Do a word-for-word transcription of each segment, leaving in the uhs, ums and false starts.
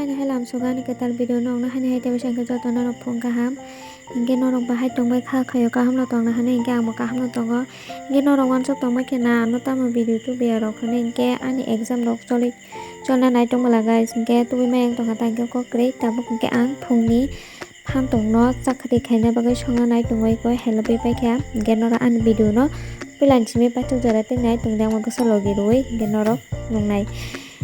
Haino hai lamsogo ani kwtal video no wngna haino hai tei bwskango joto norok phung kaham. Hinkhe norok bahai tongbai kha khaio kaham no tongna hwnwi hinkhe ang bo kaham no tongo. Hinkhe norok wansuk tongbai khe na ano tamo video tubuya rok hwnwi hinkhe ani exam rok choli cholna nai tongmala guys hinkhe tubui mayang tongkha ta hinkhe kok kwrwi tabuk hinkhe ang phungni phan tongno chakri khaina bagwi songna nai tongwi koi helobwi paikha hinkhe norok ani video no puilani simi paithak jora tei nai tongdi ang bo kisa logi rwui hinkhe norok nungnai.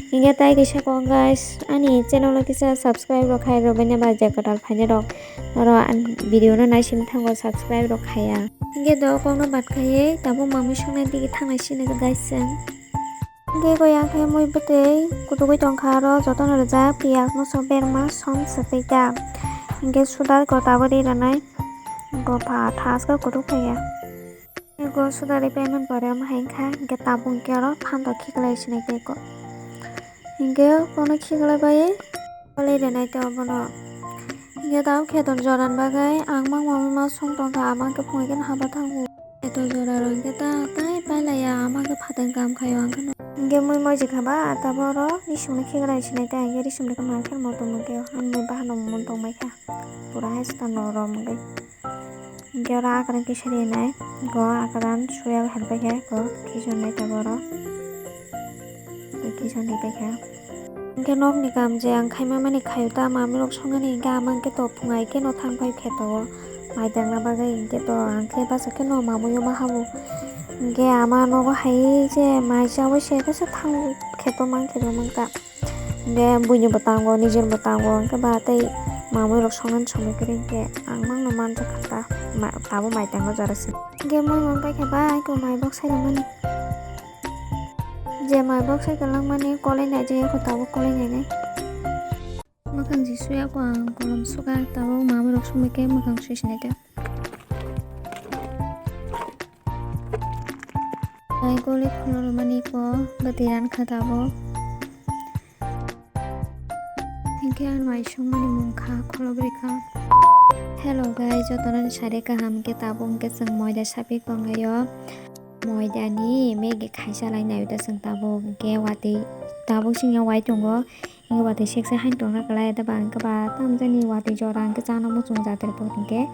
Hinkhe tai kaisa kok guys, ani channel o kisa subscribe rok khai rwbaina ba je kwtal phainai rok. Norok ani video no nai simi thango subscribe rok khaiya. Hinkhe do kokno bat khaiwi tabuk mamwi songna digi thanglai sini guys chwng. Hinkhe koi ang khe mui bwtwi kutugwi tongkha aro jotono rijak piyaj moso berma som swtwi ta. Hinkhe sudar ko tabuk ri rwnai go pha thasko kutuk phaiya. Go sudari payment pore omo hai wngkha, hinkhe tabuk hinkhe oro phanto khiklai sinai tei ko. Hinkhe bono khiklai bai kolai rwnai tei obono. Hinkhe tabuk kheto joran bagwi ang mang mamwi ma song tongkha, ama hinkhe phunukhe haba thango. Kheto jora rok hinkhe ta tai pailaiya, ama hinkhe phatai kam khaio ang kheno. Hinkhe mui moijikha ba tabuk oro risongno khiklai sinai tei hinkhe risongno khe mankhe motom hinkhe ang mui bahano mon tongbaikha. Pura hai swkang norok wngwi. Hinkhe oro akran kisa rinai, go akran suya helpai khe go khichon nai tabuk oro khichon ri paikha. Hinkhe nokni kam je ang khaima mani khaio ta mamwi rok songani hinkhe ama hinkhe to phungai kheno thang pai kheto o mai tangna bagwi hinkhe to ang khe bachai kheno mamwi o ma habo. Hinkhe ama nogo hai je mai chaui se khe se thang kheto mang khe rw mang ta. Hinkhe buini bo tango, nijor bo tango, hinkhe ba tei mamwi rok songnani somoi kwrwi hinkhe ang mangno manjakha ta, ma-, tabuk mai tangma jora se. Hinkhe mui mung paikha ba aiko mai bok sai rwmani. Je mai bok sai kwlangmani kolai nai je eko tabuk kolai nainai. Mwkhang ji suya ko ang kolom suka tabuk mamwi rok sumui khe mwkhang sui sinai ta. Ai goli khulormani ko bwtwi ran kha tabuk. Hinkhe ang mai songmani mung kha khulobri kha. Hello guys, jotono ni sari kaham hinkhe tabuk hinkhe chwng moida sapik tonglaio. Moida ni Maggi khaisa lai naio da chwng tabuk hinkhe watwi tabuk singya wai tongo. Hinkhe watwi seksa haino tongna kwlai, eba hinkhe ba tamjani watwi jora hinkhe chana muchung jatir bo hinkhe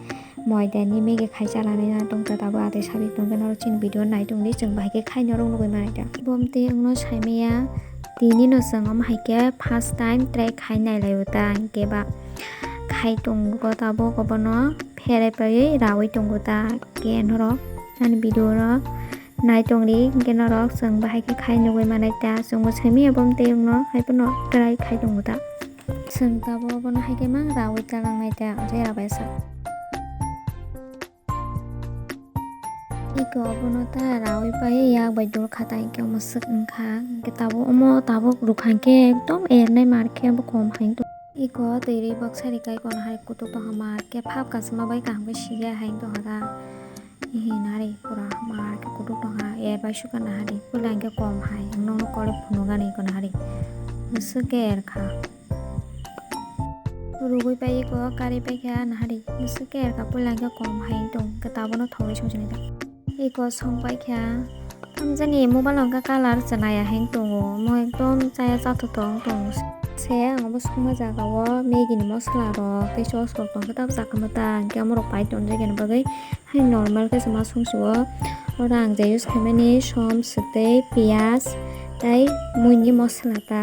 moida ni Maggi khaisa lanai na tongkha tabuk watwi sabik tongkhe norok chini video nai tongdi chwng bahai khe khaina rok nugui manai ta. Bomtwi wngno saimaya tini no chwng omo hai khe first time try khai nai lai o ta hinkhe ba khai tongo tabuk obono pherai paiwi raui tongo ta hinkhe norok ani video no. Nai tongdi, hinkhe norok chwng bahai khe khai nugui manai ta, chwngbo simi abo tei wngno hai phano try khai tongo ta. Chwng tabuk obono hai khe mang raui ta langnai ta, jera bai sa. Iko obono ta raui pai yak bai dul kha ta, hinkhe omo swk wngkha, hinkhe tabuk omo tabuk rwkha hinkhe ekdom ernai mar khe bo kom hai wngtong. Iko twi rwi baksa rwkha, iko no hai kutuk tongkha mar khe phap kasima bai kaham khe sijak hai wngtong kha ta. Hihi nari pura mar khe kutuk tongkha, er bai sukha nahari, puila hinkhe kom hai, nokno kole phunukgani iko nahari, mwswk khe er kha. Rugui pai iko kari pai kha nahari, mwswk khe er kha, puila hinkhe kom hai wngtong, hinkhe tabukno thogwi songsinai ta. Iko song pai kha, tamjani mobile o hinkhe colour chwlaiya hai wngtongo, omo ekdom chaya chathotok wngtong. Se ang obo songma jaga o Maggi ni mosola rok tei sauce rok tongkhe tabuk chakha mwta, hinkhe omorok pai tonjakya ni bagwi. Hai normal khe se ma song si o. Oro ang je use khaimani som, swtwi, piyaj tei muini mosola ta.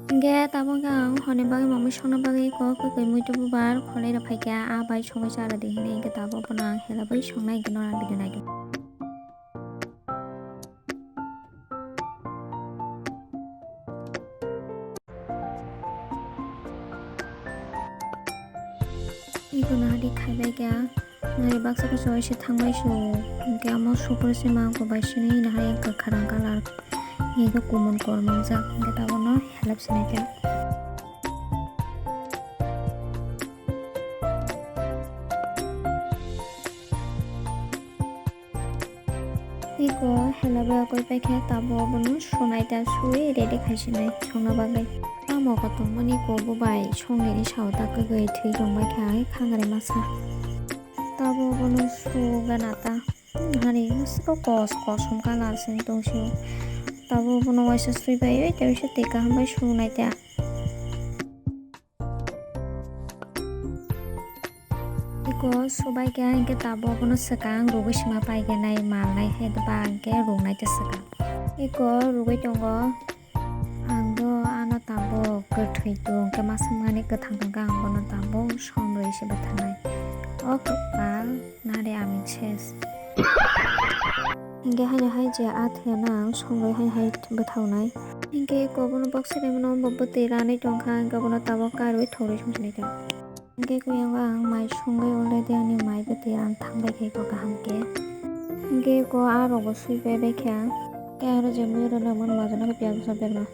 Hinkhe tabuk khe ang hwnwi bagwi mamwi songna bagwi kok kwkwi muitu bubar kholai rw phaikha, a bai songwi cha rwdi hwnwi hinkhe tabuk bono ang helabwi songnai hinkhe norok video naidi. Iko nahadi khaibai kha, nahadi baksa kuchuk se thangbai su, hinkhe omo super se ma ongkha bai sini nahadi kwkhwrang colour, iko kumun kor mangjak, hinkhe tabukno helap sinai kha. Iko hela bai koi paikhe tabuk obono sunai ta sui ready khaisinai songna bagwi. Tamo kotongmani ko bubai songni sao ta kwgwi thwi tongbaikha hai khangrwi masa. Tabuk obono sugana ta hari swkang kos kosom colour se tongsio. Tabuk obono waisa sui bai oi tei waisa twi kaham bai sunai ta. Ko subai khe hingke tabuk bono swkang rugwi sima pai khe nai mal nai hai ba hingke rungnai ta swkang. Eko rugwi tongo. Ang do ano tabuk kwthwi tong khe ma swngmani kwthang tong khe ang bono tabuk som rwi se bwtharnai. O kwpal nare aming ses. Hingke haino hai je a thwiyano ang som rwi hai hai bwtharnai. Hingke eko bono box se rwmano bo bwtwi ranwi tong kha hingke bono tabuk karwi thok rwi song sinai tong. Hingke kuyang ang mai songwi already ani mai bwtwi ang thangbai khe ko kaham khe. Hingke ko a rok bo swi pai bai khe ang. Tei aro je mui rok nangmani majano khe piyaj bwsa berma.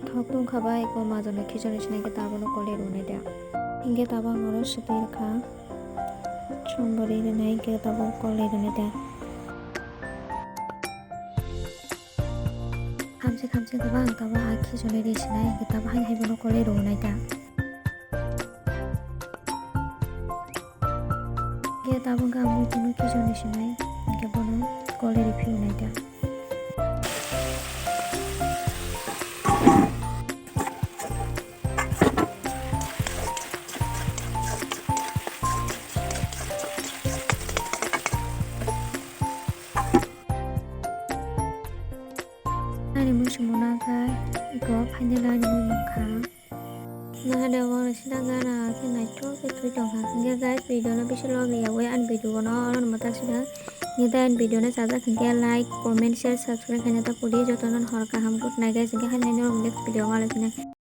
Thok tong kha bai ko majano khichari sinai khe ta abono kolai rwnai da. Hingke tabuk ang oro swtwi rwkha. Sombori rwnai hingke tabuk kolai rwnai da. Khamse khamse tabuk ang tabuk a khichari ri sinai hingke tabuk hai hai bono kolai rwnai da. Hingke tabuk ang muitu no khichari sinai hingke bono kolai ri phiyunai da. Ani muitu mona kha iko final ani mui mankha. Nahade wngni sina gana khe naithok khe twi tongkha. Hingke guys, video no bisingo logi yawi ani video no oro no mwtaksina. Hingke ani video no chajak hingke like, comment, share, subscribe khaina ta pudi jotono hor kaham good night guys. Hingke haino next video o malai phina.